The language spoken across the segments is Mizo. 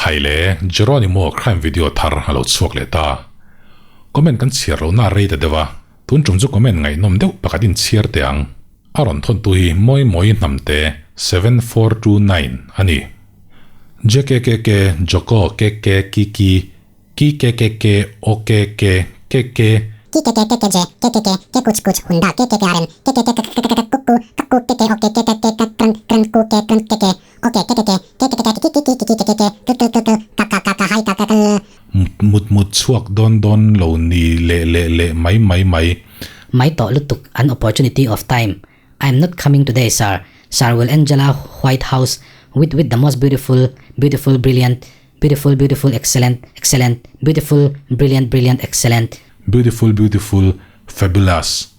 Khai le, Jeronimo crime video thar a lo chhuak leh ta. Comment kan chhiar lo na rei ta deuh a, tun tum chu comment ngaihnawm deuh pakhat in chhiar teh ang. A rawn thawntu hi Mawi Mawi Hnamte 7429 a ni. JKKK Joko KK Kiki Ki KKK OK K KK. Ki KK KK J KKK K kuch kuch Hunda KKK RN KKK KKKK Kukku Kakku KK OK KK KK Krn Krn Ku K Krn KK OK KKK KKK Ki Ki Ki Ki Ki KK K K K K K K K K Hai K K K L. Mut mut mut chhuak dawn dawn lo ni leh leh leh mai mai mai. Mai tawh lutuk an opportunity of time I am not coming today sir sir will Angela White House with with the most beautiful beautiful brilliant beautiful beautiful excellent excellent beautiful brilliant brilliant excellent. Beautiful beautiful fabulous.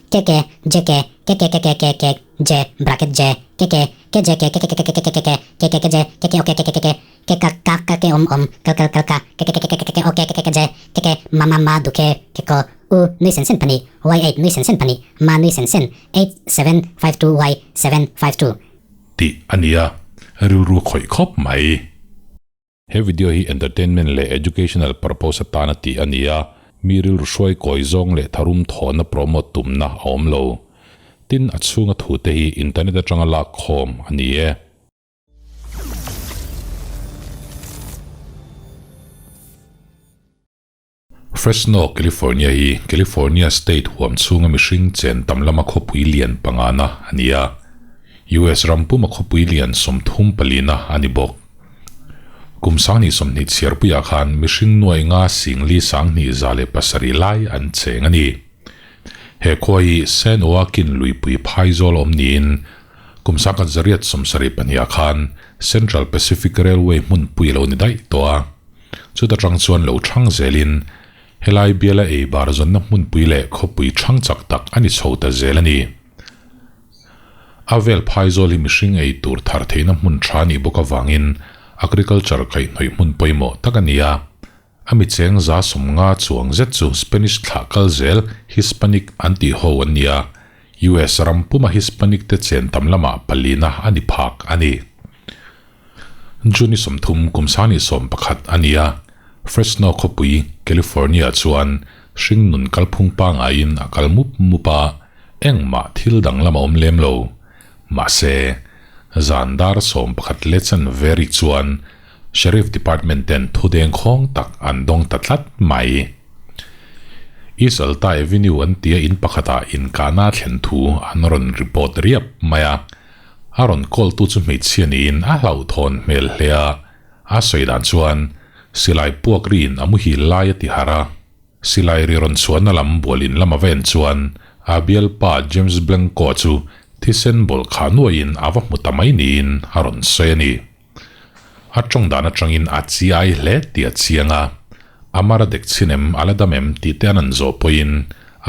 K K J K K K K K K K J bracket J K K K J K K K K K K K K K K K J K K O K K K K K K K K K K Om Om K K K K K K K K K K O K K K K J K K Ma Ma Ma Du K K Ko U nui sen sen pahnih Y eight nui sen sen pahnih Ma nui sen sen 8752 Y 752. Tih a ni a, rilru khawih khawp mai. He video hi entertainment leh educational purpose atana tih a ni a, mi rilru hruai kawi zawng leh tharum thawhna promote tumna a awm lo. Tin, a chhunga thute hi internet atanga lak khawm a ni e. Fresno, California hi California state huam chhunga mihring chen tam lama khawpui lian pangana a ni a, US ram puma khawpui lian 34na a ni bawk. Kum 2020 chhiarpuiah khan mihring nuai nga singli 2707 lai an cheng a ni. He khua hi San Joaquin luipui phaizawl awm niin kum 1972ah khan Central Pacific Railway hmunpui a lo ni daih tawh a. Chuta tang chuan lo thang zelin helai biala ei bar zawnna hmunpui leh khawpui thang chak tak a ni chho ta zel a ni. A vel phaizawl hi mihring ei tur thar theihna hmun tha nih bawk avangin agriculture kaihhnawih hmun pawimawh tak a ni a. A mi cheng 150 chuang zet chu Spanish thlah kal zel Hispanic an tih ho an ni a, US ram puma Hispanic te chen tam lamah palina a ni phak a ni. June 30 kum 2011 a ni a, Fresno khawpui, California chuan hring nun kalphung pangaiin a kal mup mup a, engmah thil danglam a awm lem lo. Mahse, zan dar 11 leh chan veri chuan Sheriff Department ten thudeng khawng tak an dawng ta tlat mai. East Alta Avenue an tia in pakhatah inkahna thlen thu an rawn report riap mai a. A rawn call tu chu hmeichhia niin a hlauhthawn hmel hle a, a sawi dan chuan silai puak riin a muhil lai a ti harh a. Silai ri rawn chhuahna lam bualin lama va en chuan a bialpa James Blanco chu thisen bawlh khah nuaiin a va hmu ta mai niin a rawn sawi a ni. A tawng dan atangin a chi ai hle tih a chiang a, a mar a dek chhin em, a la dam em tih te an an zawh pawhin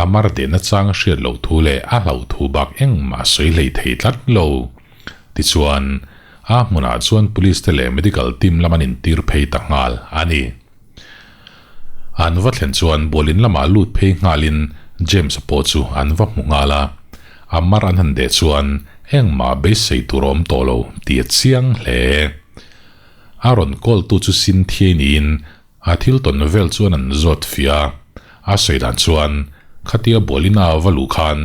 a mar dehna chang a hriat loh thu leh a hlauh thu bak engmah a sawi hlei thei tlat lo. Tichuan, a hmunah chuan police te leh medical team lam an intir phei ta nghal a ni. An va thlen chuan bualin lamah lut phei nghalin James-a pawh chu an va hmu nghal a, a mar an han deh chuan engmah beisei tur a awm tawh lo tih a chiang hle. A rawn call tu chu Cynthia niin a thil tawn vel chuan an zawt fiah a, a sawi dan chuan khatia bualina a va luh khan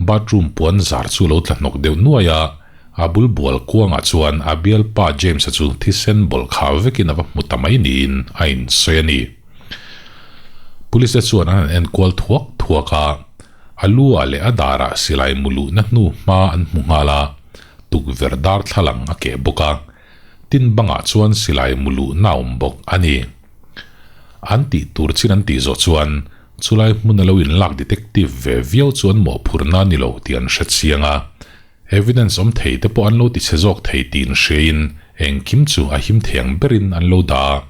bathroom puan zar chu lo tla hnawk deuh nuai a, A bul bual kuangah chuan a bialpa James-a chu thisen bawlh khah vekin a va hmu ta mai niin a insawi a ni. Police te chuan an han enkual thuak thuak a, a lu-ah leh a darah silai mu luhna hnu hma an hmu nghal a, tukverh darthlalang a keh bawk a, tin bangah chuan silai mu luhna a awm bawk a ni. An tih tur chin an tih zawh chuan chulai hmun a lo inlak detective ve viau chu an mawhphurhna a ni lo tih an hre chiang a. Evidence awm thei te pawh an lo ti chhe zawk thei tih inhriain engkim chu a him thei ang berin an lo dah a,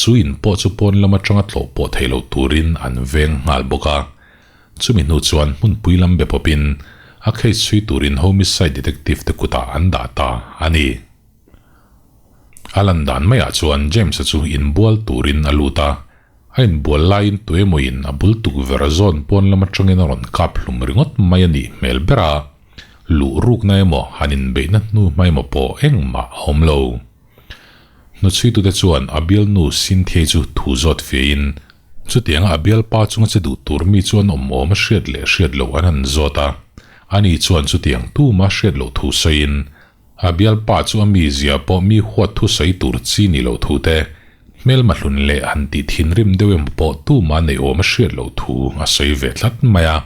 chu in pawh chu pawn lam atanga tlawh pawh thei lo turin an veng nghal bawk a. Chumi hnu chuan hmunpui lam be pawpin a case chhui turin homicide detective te kutah an dah ta a ni. A lan dan maiah chuan James-a chu inbual turin a lut a, A inbual laiin tuemawiin a bul tukverh zawn pawn lam atangin a rawn kap hlum ringawt mai a nih hmel ber a, luh rukna emaw han inbeihna hnu hma emaw pawh engmah a awm lo. Hnuchhuitute chuan a bialnu Cynthia-i chu thu zawt fiahin, chutianga a bialpa chunga che duh tur mi chuan awm awm a hriat leh hriat loh an han zawt a. Ani chuan chutiang tuma hriat loh thu sawiin, a bialpa chu a mizia pawh mi huat thu sawi tur chi ni loh thu te, hmelma hlun leh han tih thinrim deuh emaw pawh tuma neih awm a hriat loh thu a sawi ve tlat mai a.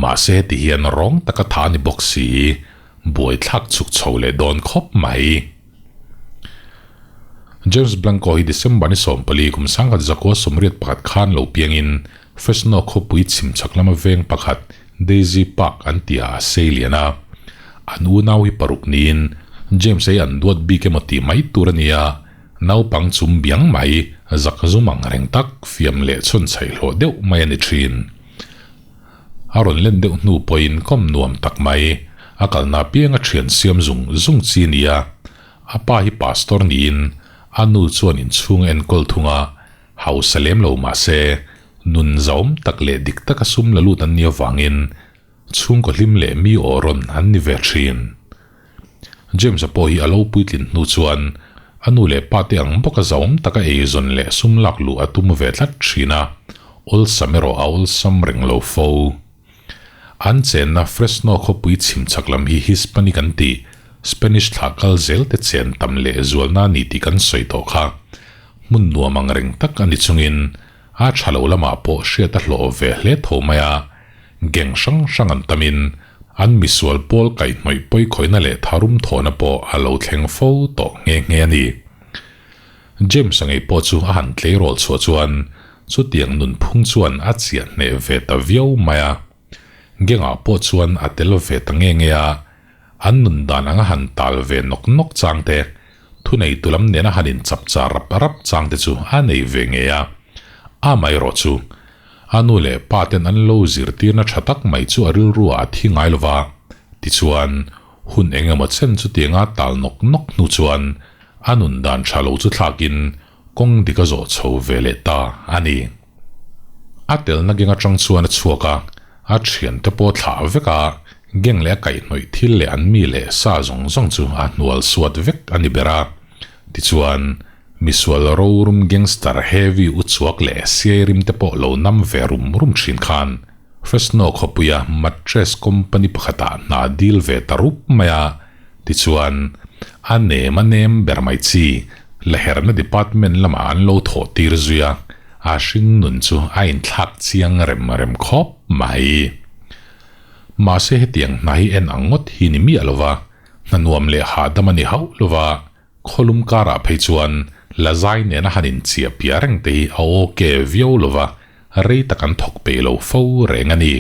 Mahse heti hian rawng taka tha a ni bawk si, buaithlak chhuk chho leh dawn khawp mai. James Blanco hi December ni 14 kum 1981 khan lo piangin Fresno khawpui chhim chhak lama veng pakhat Daisy Park an tihah a sei lian a. An unau hi paruk niin James ei an duat bik emaw tih mai tur a ni a, naupang chum biang mai, zak zum ang reng tak, fiam leh chhawn chhaih hlawh deuh mai a ni thin. A rawn len deuh hnu pawhin kawm nuam tak mai, a kalna apianga thian siam zung zung chi a ni a. A pa hi pastor niin a nu chuan inchhung a enkawl thung a, hausa lem lo mah se, nun zauhawm tak leh dik taka sum la lut an nih avangin chhungkaw hlim leh mi aw rawn an ni ve thin. James-a pawh hi a lo puitlin hnu chuan a nu leh pa te ang bawka zauhawm taka eizawn leh sum lak luh a tum ve tlat thin a, awlsam erawh a awlsam reng lo fo. An chenna Fresno khawpui chhim chhak lam hi Hispanic an tih, Spanish thlah kal zel te chen tam leh zualna a ni tih kan sawi tawh kha. Hmun nuam ang reng tak a ni chungin a tha lo lamah pawh hriat a hlawh ve hle tho mai a, gang hrang hrang an tamin an misual pawl kaihhnawih pawikhawihna leh tharum thawhna pawh a lo thleng fo tawh nghe nghe a ni. James-a ngei pawh chu a han tleirawl chhuah chuan chutiang nunphung chuan a chiah hneh ve ta viau mai a. Geng-ah pawh chuan a tel ve ta nge nge a, an nun dan anga han tal ve nawk nawk chang te, thuneitu lam nena han inchap char rap rap chang te chu a nei ve ngei a. Amaherawh chu, a nu leh pa ten an lo zirtirna tha tak mai chu a rilru ah a thi ngai lova, tichuan, Hun eng emaw chen chutianga tal nawk nawk hnu chuan a nun dan tha lo chu thlakin kawng dik a zawh chho ve leh ta a ni. A telna geng atang chuan a chhuak a, a thiante pawh thlah vek a, geng leh a kaihhnawih thil leh an mi leh sa zawng zawng chu a hnual suat vek a ni ber a. Tichuan, misual rorum gangster heavy uchuak leh siai rim te pawh lo nam ve rum rum thin khan Fresno khawpuia mattress company pakhatah hna dil ve ta rup mai a, tichuan a nem a nem ber mai chi laherna department lamah an lo thawh tir zui a, a hring nun chu a inthlak chiang rem rem khawp mai. Mahse hetiang hna hi en ang ngawt hi ni miah lova, hna nuam leh hahdam a ni hauh lova, Khawlum karah phei chuan lazai nena han inchiah piah reng te hi a ok viau lova, rei tak an thawk peih lo fo reng a ni.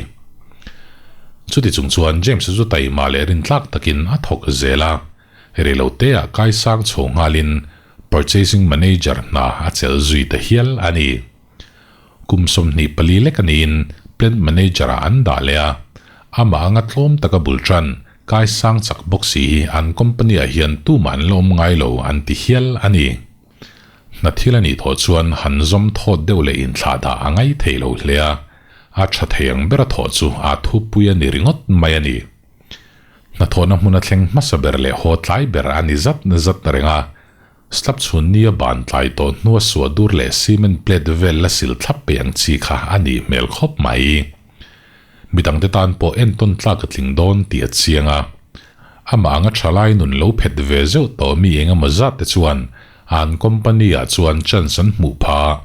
Chuti chung chuan James chu taima leh rintlak takin a thawk zel a, reiloteah kaisang chho nghalin Purchasing Manager hna a chelh zui ta hial a ni. Kum 24 lek a niin Plant Manager-ah an dah leh a, amah anga tlawm taka bul tan Kaisang chak bawk si hi an company ah hian tumah an la awm ngai lo an ti hial a ni. Hna thil a nih thawh chuan han zawm thawt deuh leh inthlah dah a ngai thei lo hle a, a tha thei ang bera thawh chu a thupui a ni ringawt mai a ni. Hnathawhna hmun a thleng hmasa ber leh haw tlai ber a ni zat zat reng a, slab chhun nia ban tlai tawh hnua suah dur leh cement plate vel la sil thlap peih ang chi kha a nih hmel khawp mai. Midangte tan pawh entawn tlak a tling dawn tih a chiang a. Amah anga thalai nun lo phet ve zeuh tawh mi eng emaw zat te chuan an company ah chuan chance an hmuh pha a,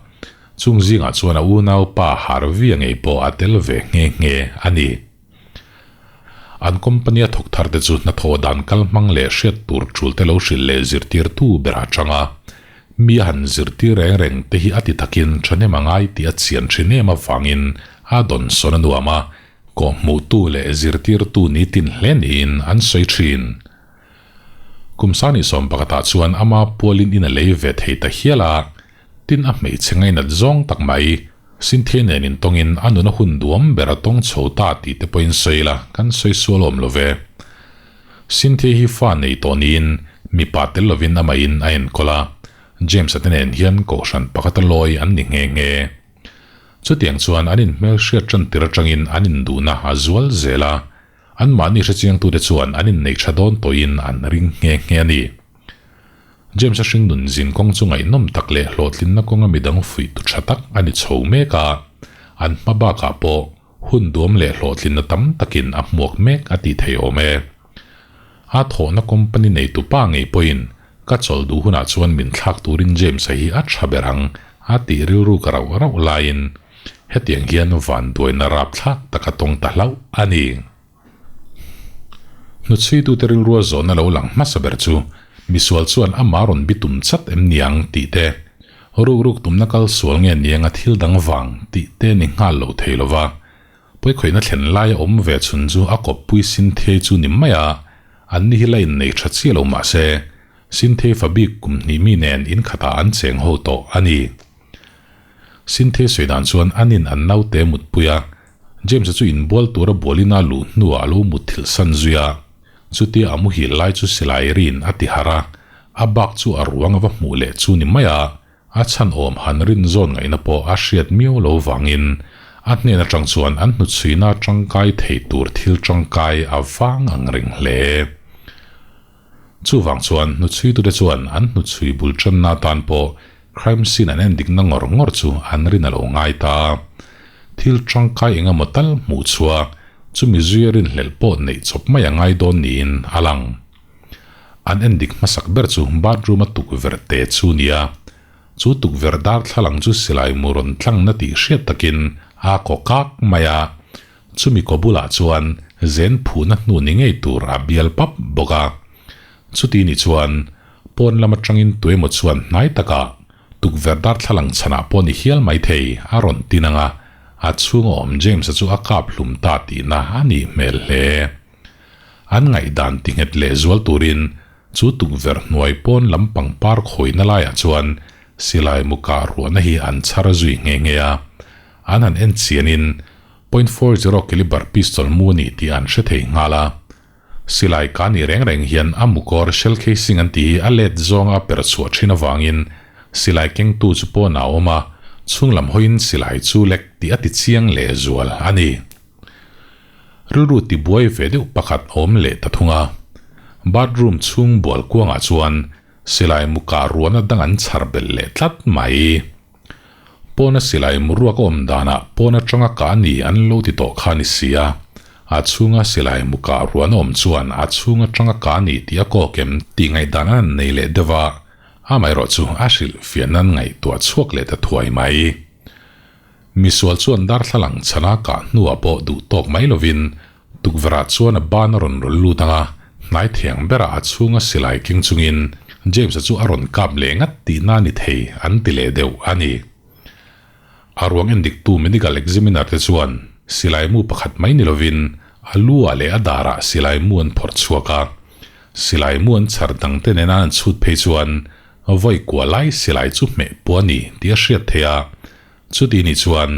chung zingah chuan a unaupa Harvey a ngei pawh a tel ve nghe nghe a ni. An company a thawk thar te chu hnathawh dan kal hmang leh hriat tur tul te lo hrilh leh zirtirtu ber a chang a. Mi a han zirtir reng reng te hi a ti takin thahnem a ngai tih a chian thin em avangin a dawn sawn a nuam a, kawhhmuhtu leh zirtirtu ni tin hle niin an sawi thin. Kum 21 ah chuan ama pualin in a lei ve thei ta hial a, tin a hmeichhe ngainat zawng tak mai, Cynthia nen intawngin a nuna hun duam ber a tawng chho ta tih te pawhin sawi ila kan sawi sual awm lo ve. Cynthia hi fa nei tawh niin mipa tel lovin amahin a enkawl a, James-a te nen hian kohhran pakhata lawi an ni nghe nghe. Chutiang chuan an inhmelhriat tan tir atangin an induhna a zual zel a, anmahni hrechiangtute chuan an inneih tha dawn tawhin an ring nghe nghe a ni. James-a hringnun zin kawng chu ngaihnawm tak leh hlawhtlinna kawnga midang fuih tu tha tak a ni chho mek a, an hma bakah pawh hun duam leh hlawhtlinna tam takin a hmuak mek a tih theih awm e. A thawhna company neitu pa ngei pawhin ka chawlh duh hunah chuan min thlak turin James-a hi a tha ber ang a tih rilru ka rauh rauh laiin hetiang hian vanduaina rapthlak tak a tawng ta hlauh a ni. Hnuchhuitute rilrua zawhna lo lang hmasa ber chu misual chuan ama rawn bitum chat em niang tih te, ruk ruk tumna kal sual nge niang a thil dang vang tih te ni nghal lo thei lova, pawikhawihna thlen laia awm ve chhun chu a kawppui Sinthei chu ni mai a, an ni hi la innei tha chiah lo mah se, Sinthei fa bik kum hnih mi nen inkhatah an cheng ho tawh a ni. Sinthei sawi dan chuan anin an naute mutpui a, James-a chu inbual tura bualin a luh hnuah a lo mutthilh san zui a, chutia a muhil lai chu silai rin a ti harh a, a bak chu a ruang a va hmuh leh chu ni mai a, a chhan awm han rin zawn ngaihna pawh a hriat miau lo vangin a hnen atang chuan an hnuchhuina tangkai thei tur thil tangkai a vang ang reng hle. Chuvang chuan hnuchhuitute chuan an hnuchhui bul tanna atan pawh crime scene an endikna ngawr ngawr chu an rin a lo ngai ta. Thil tangkai eng emaw tal hmuh chhuah chumi zuia rinhlelh pawh neih chawp mai a ngai dawn niin a lang. An endik hmasak ber chu bathroom a tukverh te chu nia. Chu tukverh darthlalang chu silai mu rawn tlangna tih hriat takin a kaw kak mai a. Chumi kaw bulah chuan zen phuhna hnu ni ngei tur a bial pap bawk a. Chuti ni chuan pawn lam atangin tuemaw chuan hnai takah tukverh darthlalang chhanah pawh ni hial mai thei a rawn tin ang a, a chhunga awm James-a chu a kap hlum ta tihna a nih hmel hle. An ngaihdan tinghet leh zual turin chu tukverh hnuai pawn lam pangpar khawina laiah chuan silai mu kah ruahna hi an chhar zui nghe nghe a. An han en chianin .40 caliber pistol mu a ni tih an hre thei nghal a. Silai ka nih reng reng hian a mukawr shell casing an tih hi a let zawnga a per chhuah thin avangin silai kengtu chu pawn a awm a, chhunglam hawiin silai chu lek tih a ti chiang leh zual a ni. Rilru tibuai ve deuh pakhat a awm leh ta thung a. Bathroom chhung bual kuangah chuan silai mu kah ruahna dang an chhar belh leh tlat mai. Pawna silai muruak a awm danah pawn atanga kah ni an lo ti tawh kha ni si a, a chhunga silai mu kah ruan a awm chuan a chhung atanga kah ni tih a kawk em tih ngaihdan an han nei leh deuh a, amaherawh chu a hrilh fiah nan ngaihtuah chhuak leh ta thuai mai. Misual chuan darthlalang chhana kah hnuah pawh duh tawk mai lovin tukverhah chuan a ban a rawn rawl lut ang a, hnai thiang berah a chhunga silai keng chungin James-a chu a rawn kap leh ngat tihna a ni thei an ti leh deuh a ni. A ruang endiktu medical examiner te chuan silai mu pakhat mai ni lovin a lu ah leh a darah silai mu an phawrh chhuak a, silai mu an chhar dang te nena an chhut phei chuan vawi kua lai silai chu hmeh pawh a ni tih a hriat theih a, chuti ni chuan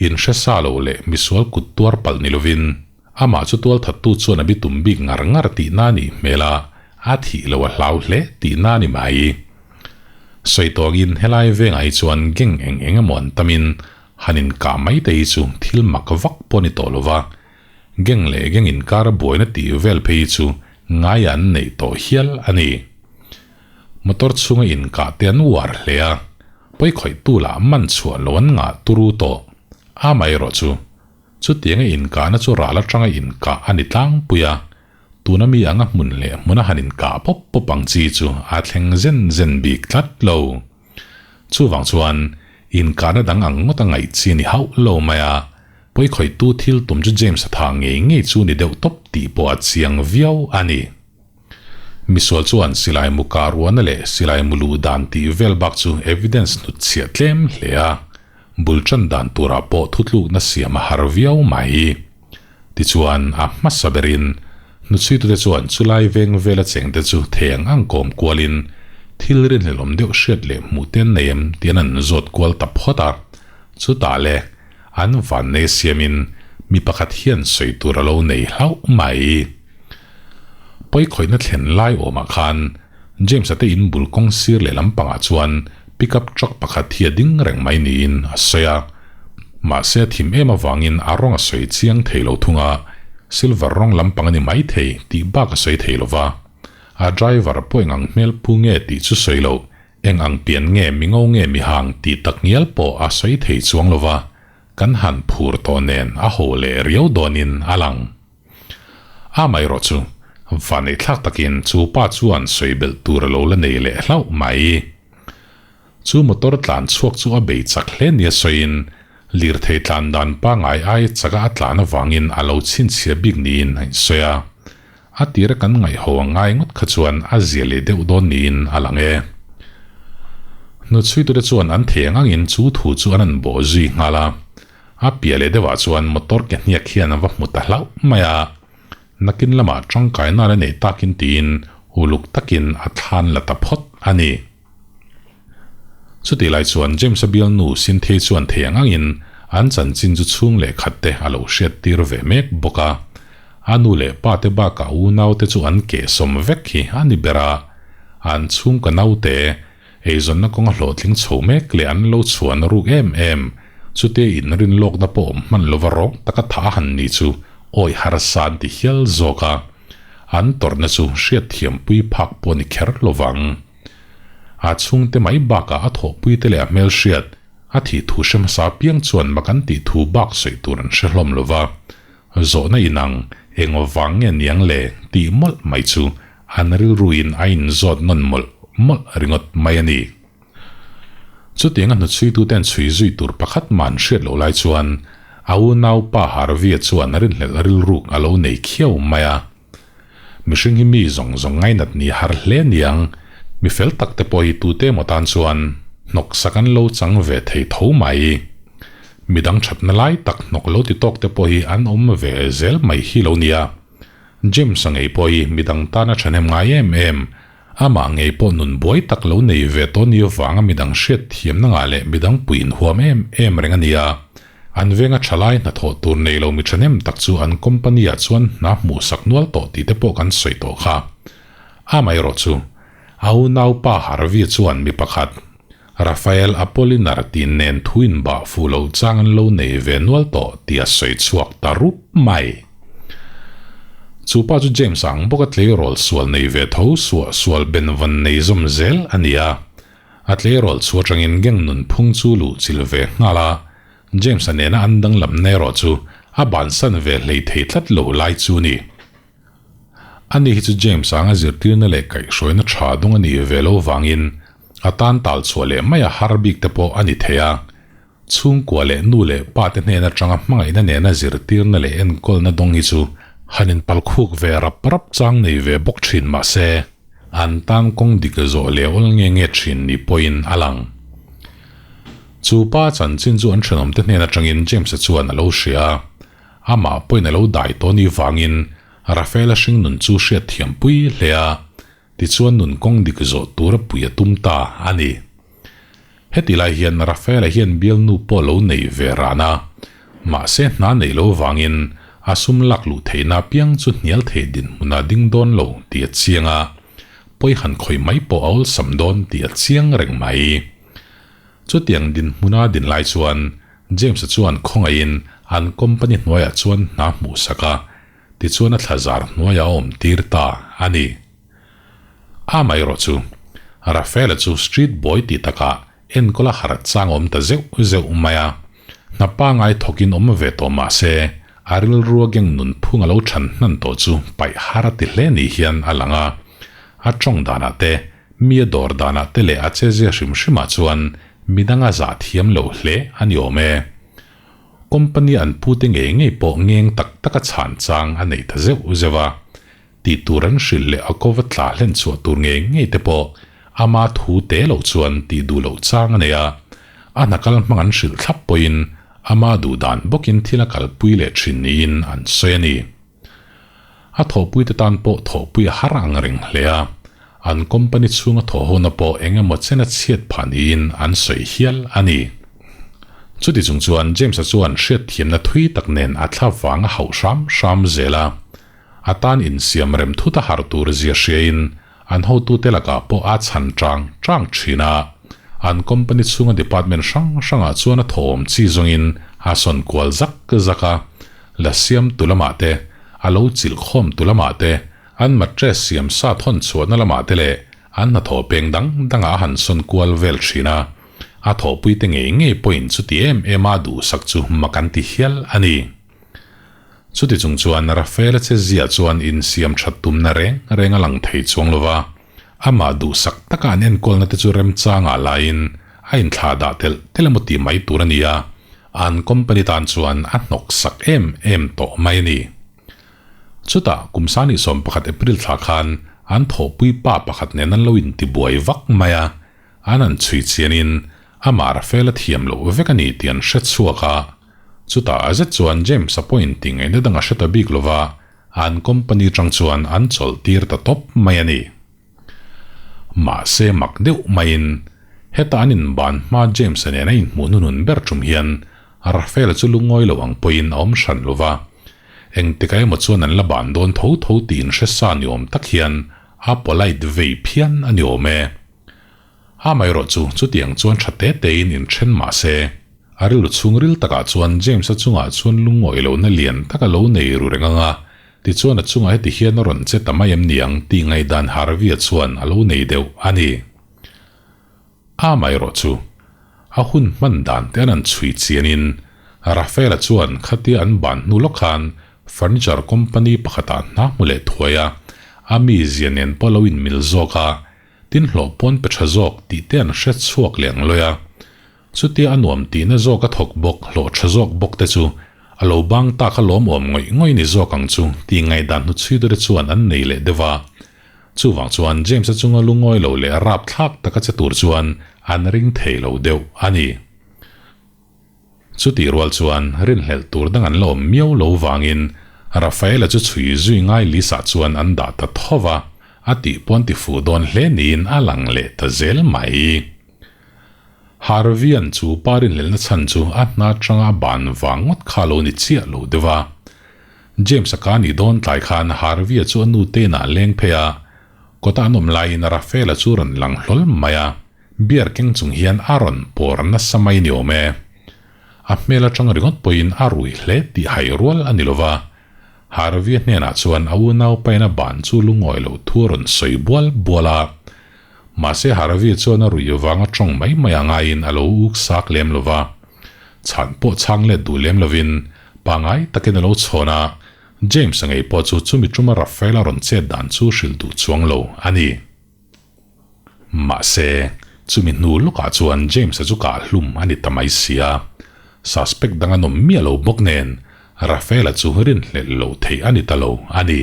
In hre sa lo leh misual kut tuar palh ni lovin amah chu tualthattu chuan a bitum bik ngar ngar tihna a nih hmel a, a thih lo a hlau hle tihna a ni mai. Sawi tawngin helai vengah hi chuan geng eng eng emaw an tamin han inkah mai te hi chu thil mak vak pawh a ni tawh lova, geng leh geng inkar a buaina tih vel phei hi chu ngaia an neih tawh hial a ni. Motor chhunga inkah te an uar hle a, pawikhawihtu lah man chhuah lo an ngah turu tawh. Amaherawh chu, chutianga inkahna chu ral atanga inkah a ni tlangpui a, tuna mi anga hmun leh hmuna han inkah pawp pawp ang chi chu a thleng zen zen bik tlat lo. Chuvang chuan, inkahna dang ang ngawt a ngaih chi a ni hauh lo mai a, pawikhawihtu thil tum chu James-a tha ngei ngei chu ni deuh tawp tih pawh a chiang viau a ni. Misual chuan silai mu kah ruahna leh silai mu luh dan tih vel bak chu evidence hnut chhiah tlem hle a, bul tan dan turah pawh thutlukna siam a har viau mai. Tichuan, a hmasa berin hnuchhuitute chuan chulai veng vela chengte chu thei ang ang kawm kualin thil rinhlelawm deuh hriat leh hmuh te an nei em tih an an zawt kual ta phawt a, chutah le an vannei siamin mi pakhat hian sawi tur a lo nei hlauh mai. Pawikhawihna thlen lai awmah khan James-a te in bul kawng sir leh lampangah chuan pickup truck pakhat hi a ding reng mai niin a sawi a. Mahse a thim em avangin a rawng a sawi chiang thei lo thung a, silver rawng lampang a ni mai thei tih bak a sawi thei lo va. A driver pawh eng ang hmel pu nge tih chu sawi lo, eng ang pian nge mi ngo nge mi hang tih tak ngial pawh a sawi thei chuang lo va, kan han phur tawh nen a ho leh riau dawnin a lang. Amaherawh chu, vaneihthlak takin chu pa chuan sawi belh tur a lo la nei leh hlauh mai. Chu motor tlan chhuak chu a bei chak hle nia sawiin, lirthei tlan dan pangngai ai chaka a tlan avangin a lo chhinchhiah bik niin a insawi a. A tira kan ngaihho a ngai ngawt kha chuan a zia leh deuh dawn niin a lang e. Hnuchhuitute chuan an thei ang angin chu thu chu an an bawh zui nghal a. A piah leh deuhah chuan motor ke hniak hian a va hmu ta hlauh mai a. Nakin lamah tangkaina la nei takin tiin uluk takin a thlan la ta phawt a ni. Chutih lai chuan James-a bialnu Cynthia chuan thei ang angin an chanchin chu chhung leh khat te a lo hriat tir ve mek bawk a. A nu leh pa te bakah unaute chu an kehsawm vek hi a ni ber a. An chhungka naute eizawnna kawnga hlawhtling chho mek leh an lo chhuan ruk em em chutia inrin lawkna pawh awm hman lova rawng taka tha a han ni chu awi harsa an ti hial zawk a. An tawrhna chu hriatthiampui phak pawh a ni kher lovang. A chhungte mai bakah a thawhpuite leh a hmelhriat, a thih thu hre hmasa piang chuan mak an tih thu bak sawi tur an hre hlawm lo va. Zawhna inang, eng vang nge niang le tih mawlh mai chu an rilruin a inzawt nawn mawlh mawlh ringawt mai a ni. Chutianga hnuchhuituten chhui zui tur pakhat mah an hriat loh lai chuan a unaupa Harvey-a chuan rinhlelh rilruk a lo nei khiau mai a. Mihring hi mi zawng zawng ngainat ni har hle niang, mi fel tak te pawh hi tute emaw tan chuan hnawk sak an lo chang ve thei tho mai. Midang thatna lai tak hnawk lo ti tawk te pawh hi an awm ve zel mai hi lo nia. James-a ngei pawh hi midang tana thahnem ngai em em, amah ngei pawh nun buai tak lo nei ve tawh ni avanga midang hriat thiamna ngah leh midang pui inhuam em em reng a nia. An venga thalai hnathawh tur nei lo mi thahnem tak chu an company ah chuan hna hmuh sak nual tawh tih te pawh kan sawi tawh kha. Amaherawh chu, a unaupa Harvey chuan mi pakhat, Rafael Apolinar tih nen thu inbah fuh lo chang an lo nei ve nual tawh tih a sawi chhuak ta rup mai. Chu pa chu James ang bawka tleirawl sual nei ve tho suah sual benvawn nei zawm zel a ni a. A tleirawl chu atangin gang nunphung chu luh chilh ve nghal a, James-a nena an danglamna erawh chu a bansan ve hlei thei tlat lo lai chu ni. Ani hi chu James-a anga zirtirna leh kaihhruaina tha dawng a nih ve lo vangin a tan tal chhuah leh mai a har bik te pawh a ni thei a. Chhungkua leh nu leh pa te hnen atanga hmangaihna nena zirtirna leh enkawlna dawng hi chu han inpalkhuk ve rap rap chang nei ve bawk thin mahse, an tan kawng dik zawh leh awl nge nge thin ni pawhin a lang. Chu pa chanchin chu an thenawmte hnen atangin James-a chuan a lo hria a, amah pawhin a lo dai tawh ni vangin Rafaela hringnun chu hriatthiampui hle a, Tichuan nun kawng dik zawh tura pui a tum ta a ni. Heti lai hian Rafaela hian bialnu pawh lo nei ve ran a, mahse hna neih lo vangin a sum lak luh theihna apiang chu hnial thei dinhmun a ding dawn lo tih a chiang a, pawi han khawih mai pawh a awlsam dawn tih a chiang reng mai. Chutiang dinhmuna din lai chuan James-a chuan khawngaihin an company hnuaiah chuan hna hmuhsak a, Tichuan a thla zar hnuaiah a awm tir ta a ni. Amaherawh chu, Rafaela chu street boy tih takah enkawl a har chang awm ta zeuh zeuh mai a. Hna pangai thawkin awm ve tawh mah se, a rilrua geng nunphung a lo than hnan tawh chu paih har a ti hle ni hian a lang a. A tawng danah te, mi a dawr danah te leh a chezia hrim hrimah chuan midang a zah thiam lo hle a ni awm e. Company an pute ngei ngei pawh ngeng tak taka chhan chang a nei ta zeuh zeuh a, tih tur an hrilh leh a kova tla hlen chhuah tur ngei ngei te pawh ama thu te lo chuan tih duh loh chang a nei a, a hna kal hmang an hrilh thlap pawhin ama duh dan bawkin thil a kalpui leh thin niin an sawi a ni. A thawhpuite tan pawh thawhpui a har ang reng hle a, an company chhunga thawhhona pawh eng emaw chena chhiat phah niin an sawi hial a ni. Chuti chung chuan James-a chuan hriatthiamna thui tak nen a thla vang a hauh hram hram zel a, a tan insiam rem thut a har tur zia hriain an hotute lakah pawh a chhan chang chang thin a, an company chhunga department hrang hrangah chuan a thawhawm chi zawngin a sawn kual zak zak a, la siam tu lamah te, a lo chilh khawm tu lamah te, An mattress siam sa thawn chhuahna lamah te leh an hnathawh peng dang dangah a han sawn kual vel thin a. A thawhpuite ngei ngei pawhin chuti em em a duhsak chu mak an ti hial a ni. Chuti chung chuan Rafaela che zia chuan insiam that tumna reng reng a lang thei chuang lo va, amah duhsak taka an enkawlna te chu remchangah laiin a inthlah dah telh telh emaw tih mai tur a ni a, an company tan chuan a hnawksak em em tawh mai a ni. Chutah kum sani 11 April thla khan an thawhpui pa pakhat nen an lo intibuai vak mai a, an han chhui chianin amah Rafaela thiam loh vek a ni tih an hre chhuak a. Chutah a zet chuan James-a pawhin ti ngaihna dang a hre ta bik lova, an company tang chuan an chawlh tir ta tawp mai a ni. Mahse mak deuh maiin heta an inban hma James-a nen a inhmuh hnunun ber tum hian Rafael-a chu lungawi lo ang pawhin a awm hran lova, engtikah emaw chuan an la ban dawn tho tho tih inhre sa ni awm tak hian a polite vei phian a ni awm e. Amaherawh chu chutiang chuan tha te tein inthen mah se, a rilru chhungril takah chuan James-a chungah chuan lungngawi lohna lian tak a lo nei ru reng ang a, tichuan a chungah heti hian a rawn che ta mai em ni ang tih ngaihdan Harvey-a chuan a lo nei deuh a ni. Amaherawh chu, a hun hman dan te an han chhui chianin Rafael-a chuan khatia an ban hnu lawk khan furniture company pakhatah hna hmu leh thuai a, a mizia nen pawh a lo inmil zawk a, Tin hlawh pawn pe tha zawk tih te an hre chhuak leh ang lawi a. Chutia a nuam tihna zawk a thawk bawk hlawh tha zawk bawk te chu a lo bang tak a lawmawm ngawih ngawih ni zawk ang chu tih ngaihdan hnu chhui deuh te chuan an nei leh deuh a. Chuvang chuan James-a chunga lungawi lo leh rap thlak taka che tur chuan an ring thei lo deuh a ni. Chutih rual chuan rinhlelh tur dang an la awm miau lo vangin Rafaela chu chhui zui ngai Lisa chuan an dah ta tho va, a tih pawn ti fuh dawn hle niin a lang leh ta zel mai. Harvey-a'n chu pa rinhlelhna chhan chu a hna atanga a ban vang ngawt kha lo ni chiah lo deuh a. James-a ka nih dawn tlai khan Harvey-a chu a nu te inah a leng phei a, kawta an awm laiin Rafaela chu rawn lang hlawl mai a. Beer keng chung hian a rawn pawr nasa mai ni awm e. A hmel atang ringawt pawhin a rui hle tih hai rual a ni lova. Harvey-a hnenah chuan a unau paina ban chu lungawi lo thu a rawn sawi bual bual a. Mahse Harvey-a chuan a rui vanga tawng mai mai a ngaiin a lo uk sak lem lova. Chhan pawh chhang let duh lem lovin pangai takin a lo chhawn a, James-a ngei pawh chu chumi tuma Rafael-a rawn chet dan chu hrilh duh chuang lo a ni. Mahse, chumi hnu lawkah chuan James-a chu kah hlum a ni ta mai si a. Suspect dang an awm miah lo bawk nen, Rafael-a chu rinhlelh loh theih a ni ta lo a ni.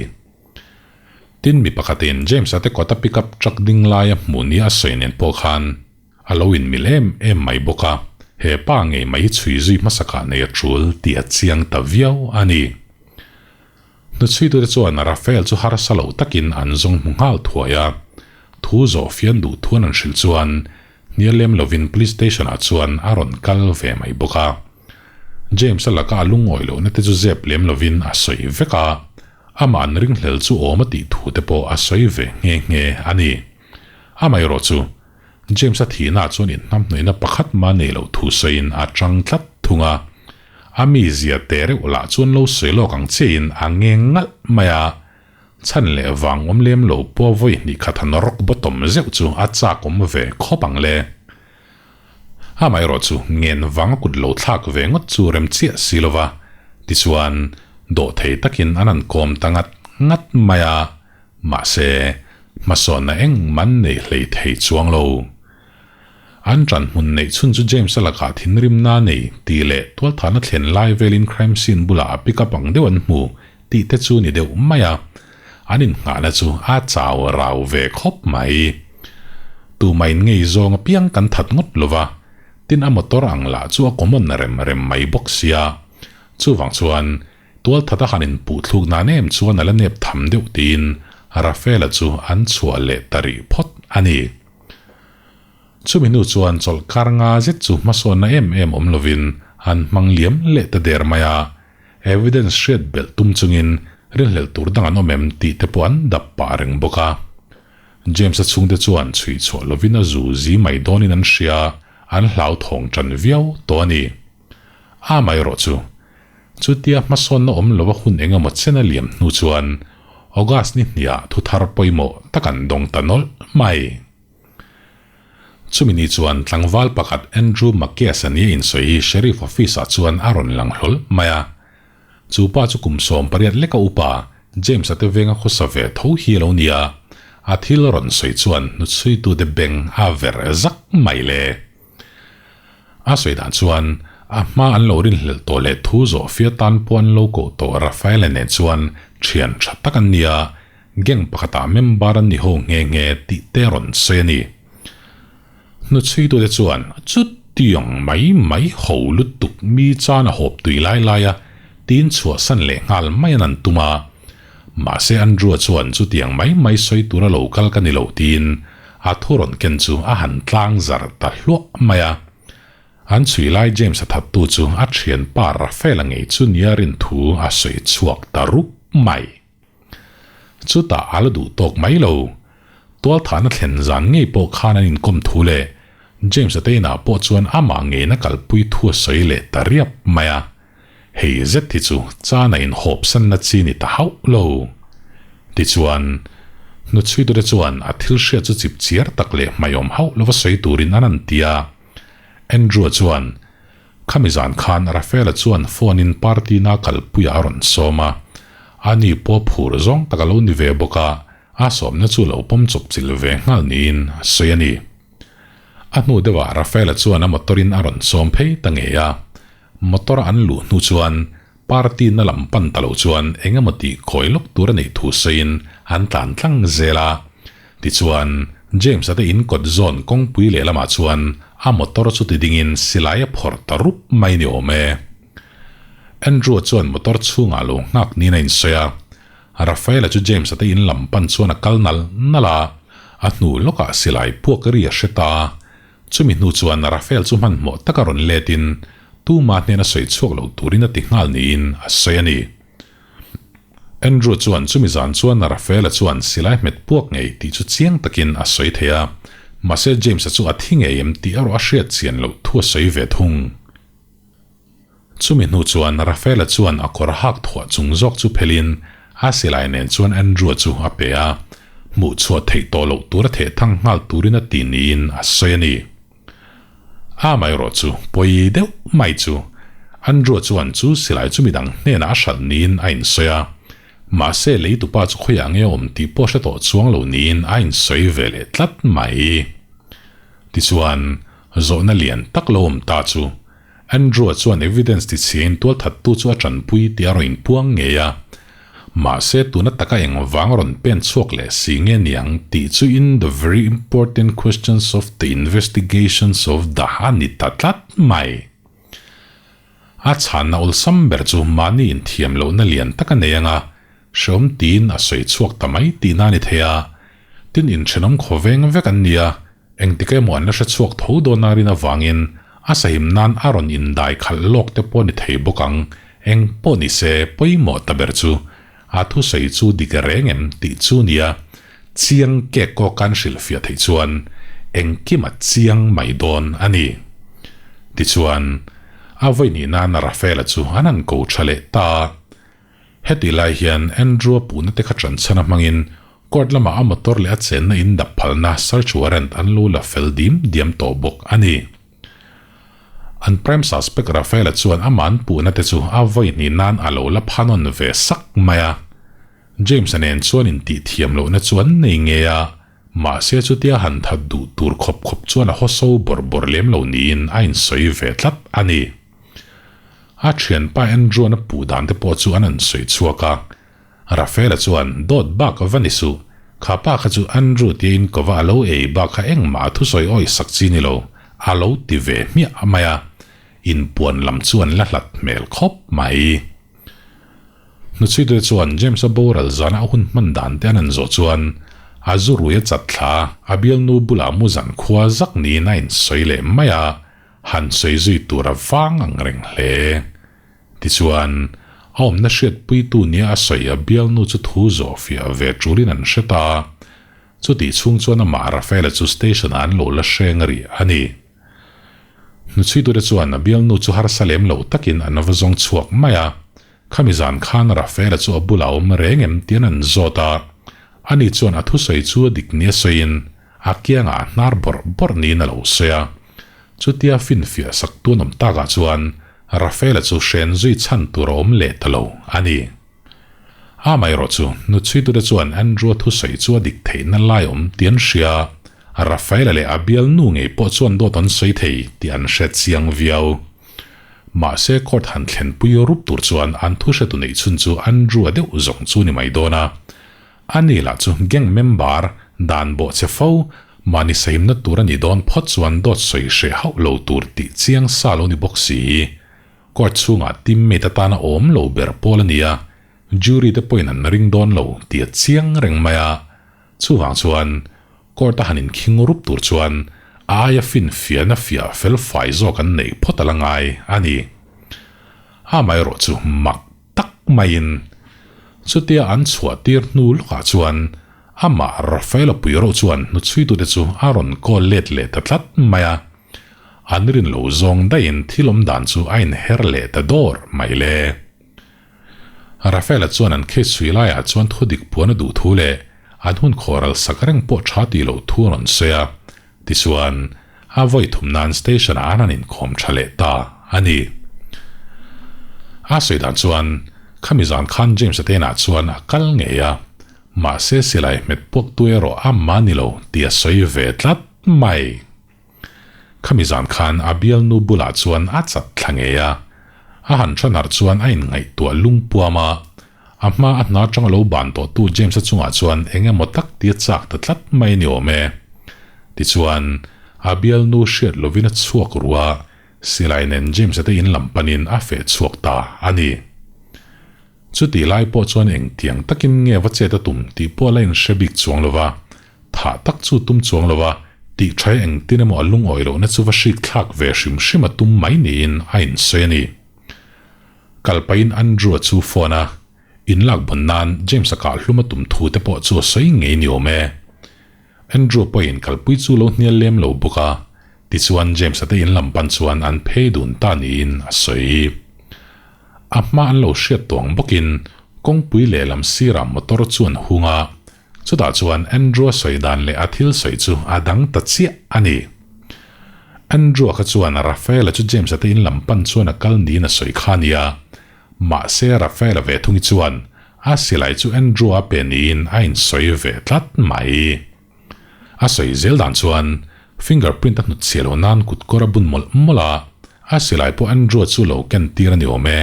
Tin, mi pakhatin James-a te kawta pickup truck ding laia hmuh nia a sawi nen pawh khan a lo inmil em em mai bawk a, he pa ngei mai hi chhui zui hmasakah nei a tul tih a chiang ta viau a ni. Hnuchhuitute chuan Rafael chu harsa lo takin an zawng hmu nghal thuai a, thu zawh fian duh thuan an hrilh chuan hnial lem lovin Police Station ah chuan a rawn kal ve mai bawk a. James-a laka a lungawi lohna te chu zep lem lovin a sawi vek a, amah an ringhlel chu awm a tih thu te pawh a sawi ve nghe nghe a ni. Amaherawh chu James-a thihna chuan inhnamhnawihna pakhat mah nei loh thu sawiin a chang tlat thung a. A mizia te reuh lah chuan lo sawi lawk ang chiahin a ngeng ngalh mai a, chhan leh vang awm lem lo pawh vawi hnih khat han rock bottom zeuh chu a chak awm ve khawp ang le. Amaherawh chu ngen vang a kut lo thlak ve ngawt chu rem chiah si lova, tichuan dawhthei takin an han kawm ta ngat ngat mai a. Mahse, hmasawnna engmah an nei hlei thei chuang lo. An ṭan hmun neih chhun chu James-a lakah thinrimna a nei tih leh tualthahna thlen lai velin crime scene bulah a pick up ang deuh an hmu tih te chu ni deuh mai a. An innghahna chu a chau rau ve khawp mai. Tumain ngei zawng apiang kan that ngawt lo va, tin a motor ang lah chu a common rem rem mai bawk sia. Chuvang chuan Tualthat a han inpuh thluk nan em chuan a la nep tham deuh tiin Rafaela chu an chhuah leh ta rih phawt a ni. Chumi hnu chuan chawlh kar nga zet chu hmasawnna em em awm lovin an hmang liam leh ta der mai a, evidence hriat belh tum chungin rinhlelh tur dang an awm em tih te pawh an dap pah reng bawk a. James-a chhungte chuan chhuih chhuah lovin a zu zi mai dawnin an hria, an hlauthawng tan viau tawh a ni. Amaherawh chu Chutia hmasawnna awm lova hun eng emaw chen a liam hnu chuan August ni hniah thu thar pawimawh tak an dawng ta nawlh mai. Chumi ni chuan tlangval pakhat Andrew Makias a nia insawi hi Sheriff office ah chuan a rawn lang hlawl mai a. Chu pa chu kum 18 leka upa James-a te venga khawsa ve tho hi a lo ni a, a thil rawn sawi chuan hnuchhuitute beng a ver zak mai le. A sawi dan chuan a hma an lo rinhlelh tawh leh thu zawh fia tan pawh an lo koh tawh Rafaela nen chuan thian tha tak an ni a, gang pakhatah member an ni ho nghe nghe tih te rawn sawi a ni. Hnuchhuitute chuan chutiang mai mai ho lutuk mi chan a hawp tui lai lai a tin chhuahsan leh nghal mai an an tum a, mahse Andrew-a chuan chutiang mai mai sawi tura lo kal ka ni lo tiin A thu rawn ken chu a han tlang zar ta hluah mai a. An chhui lai James-a thattu chu a thianpa Rafael-a ngei chu nia rin thu a sawi chhuak ta rup mai. Chutah a la duh tawk mai lo. Tualthahna thlen zan ngei pawh khan an inkawm thu leh James-a te inah pawh chuan amah ngeina kalpui thu a sawi leh ta riap mai a. Hei zet hi chu chana inhawpsanna chi ni ta hauh lo. Tichuan, hnuchhuitute chuan a thil hriat chu chip chiar tak leh hmaiawm hauh lova sawi turin an an ti a. Andrew-a chuan, Khami zan khan Rafael-a chuan phone-in party-na kalpuiah a rawn sawm a. Ani pawh phur zawng tak a lo ni ve bawk a, a sawmna chu lo pawm chawp chilh ve nghal niin a sawi a ni. A hnu deuhah Rafael-a chuan a motor-in a rawn sawm phei ta ngei a. Motor a an luh hnu chuan party na lam pan ta lo chuan eng emaw tih kawi lawk tur a neih thu sawiin an tlan tlang zel a. Tichuan, James-a te in kawt zawn kawngpui lehlamah chuan a motor chu ti dingin silai a phawrh ta rup mai ni awm e. Andrew-a chuan motor chhungah lo nghak niin a insawi a. Rafael-a chu James-a te in lam pan chuan a kal nal nal a, a hnu lawkah silai puak ri a hre ta a. Chumi hnu chuan Rafael chu hmanhmawh taka rawn letin tuma hnena sawi chhuak lo turin a ti nghal niin a sawi a ni. Andrew chuan chumi zan chuan Rafael-a chuan silai hmet puak ngei tih chu chiang takin a sawi thei a, mahse James-a chu a thi ngei em tih erawh a hriat chian loh thu a sawi ve thung. Chumi hnu chuan Rafael-a chuan a kawr hak thuah chung zawk chu phelin a silai nen chuan Andrew-a chu a pe a, hmuh chhuah theih tawh loh tura theh thang nghal turin a ti niin a sawi a ni. Amaherawh chu pawi deuh mai chu Andrew-a chuan chu silai chu midang hnenah a hralh niin a insawi a, mahse leitupa chu khawiah nge a awm tih pawh hre tawh chuang lo niin a insawi ve leh tlat mai. Tichuan, zawhna lian tak lo awm ta chu Andrew-a chuan evidence ti chhiain tualthattu chu a tanpui tih a rawn inpuang ngei a. Mahse tuna taka eng vang rawn pen chhuak leh si nge niang tih chu in the very important questions of the investigations of the a ni ta tlat mai. A chhanna awlsam ber chu mahni inthiam lohna lian tak a nei anga hreawm tiin a sawi chhuak ta mai tihna a ni thei a. Tin inthenawm khawveng vek an ni a, Engtik emaw an la hre chhuak tho dawn a rin avangin a sahim nan a rawn indai khalh lawk te pawh ni thei bawk ang, eng pawh ni se pawimawh ta ber chu a thusawi chu dik reng em tih chu nia chiang kek kawk an hrilhfiah theih chuan engkim a chiang mai dawn a ni. Tichuan, a vawi nih nan Rafaela chu an han ko tha leh ta a. Hetih lai hian Andrew-a puhna te kha ṭanchhan a hmangin court lamah a motor leh a chenna in dap phalna search warrant an lo la fel dim diam tawh bawk a ni. An prime suspect Rafael-a chuan amah an puhna te chu a vawi hnih nan a lo la phanawn ve sak mai a. James-a nen chuan intihthiam lohna chu an nei ngei a, mahse chutia han that duh tur khawp khawp chuan a hawso bawrh bawrh lem lo niin a insawi ve tlat a ni. A thianpa Andrew-a'n a puh dan te pawh chu an han sawi chhuak a. Rafael-a chuan, Dawt bak va ni suh. Kha pa kha chu Andrew tia in kova a lo ei bak kha engmah a thusawi awi sak chi ni lo, a lo ti ve hmiah mai a. Inpuan lam chu an la hlat hmel khawp mai. Hnuchhuitute chuan James-a boral zana a hun hman dan te an han zawh chuan a zu rui a chat thla a, a bialnu bulah mu zan khua zak niin a insawi leh mai a. Han sawi zui tur a vang ang reng hle. Tichuan, a awmna hriatpuitu nia a sawi a bialnu chu thu zawh fiah ve tulin an hre ta. Chutih chhung chuan amah Rafaela chu station-ah an lo la hreng rih a ni. Hnuchhuitute chuan a bialnu chu harsa lem lo takin an va zawng chhuak mai a. Khami zan khan Rafaela chu a bulah a awm reng em tiin an zawt a, ani chuan a thusawi chu a dik nia sawiin a kiangah a hnar bawrh bawrh niin a lo sawi a. Chutia finfiah sak tun awm takah chuan Rafaela chu hren zui chhan tur a awm leh ta lo a ni. Amaherawh chu hnuchhuitute chuan Andrew-a thusawi chu a dik theihna lai awm tih an hria a, Rafaela leh a bialnu ngei pawh chuan dawt an sawi thei tih an hre chiang viau. Mahse court han thlenpui rup tur chuan an thuhretu neih chhun chu Andrew-a deuh zawng chu ni mai dawn a. Ani lah chu gang member dan bawh che fo, mahni sahimna tur a nih dawn phawt chuan dawt sawi hreh hauh lo tur tih chiang sa lo ni bawk si. Court chhungah teammate atana awm lo ber pawl a ni a, jury te pawhin an ring dawn lo tih a chiang reng mai a. Chuvang chuan court a han inkhing rup tur chuan a aia finfiahna fiah fel fai zawk an neih phawt a la ngai a ni. Amaherawh chu mak tak maiin chutia an chhuah tir hnu lawkah chuan amah Rafaela pui ro chuan hnuchhuitute chu a rawn call let leh ta tlat mai a. An rin lo zawng daihin thil awm dan chu a inher leh ta dawr mai le. Rafaela chuan an case chhui laiah chuan thu dik puan a duh thu leh an hun khawral sak reng pawh tha tih loh thu a rawn sawi a, tichuan a vawi thum nan station ah an han inkhawm tha leh ta a ni. A sawi dan chuan khami zan khan James-a te inah chuan a kal ngei a, mahse silai hmet puak tu erawh a mah ni lo tih a sawi ve tlat mai. Khami zan khan a bialnu bulah chuan a chat thla ngei a, a han thanar chuan a inngaihtuah lungpuam a, a hma a hna atanga lo ban tawhtu James-a chungah chuan eng emaw tak tia chak ta tlat mai a ni awm e. Tichuan, a bialnu hriat lovin a chhuak ru a, silai nen James-a te in lam panin a feh chhuak ta a ni. Chutih lai pawh chuan engtiang takin nge va chet a tum tih pawh la inhre bik chuang lo va, Thah tak chu tum chuang lo a, tih tha engtin emaw a lungawi lohna chu va hrik thlak ve hrim hrim a tum mai niin a insawi a ni. Kal pahin Andrew-a chu phone a, inlak bawn nan James-a kah hlum a tum thu te pawh chu a sawi ngei ni awm e. Andrew pawhin kalpui chu lo hnial lem lo bawk a, tichuan James-a te in lam pan chuan an phei dun ta niin a sawi. A hma an lo hriat tuang bawkin kawngpui lehlam sirah motor chu an hung a, Chutah chuan Andrew-a sawi dan leh a thil sawi chu a dang ta chiah a ni. Andrew-a kha chuan Rafaela chu James-a te in lam pan chuan a kal niin a sawi kha a nia. Mahse Rafaela ve thungi chuan a silai chu Andrew-a pe niin a insawi ve tlat mai. A sawi zel dan chuan fingerprint a hnutchhiah loh nan kutkawr a bun mawlh mawlh a, a silai pawh Andrew-a chu lo ken tir a ni awm e.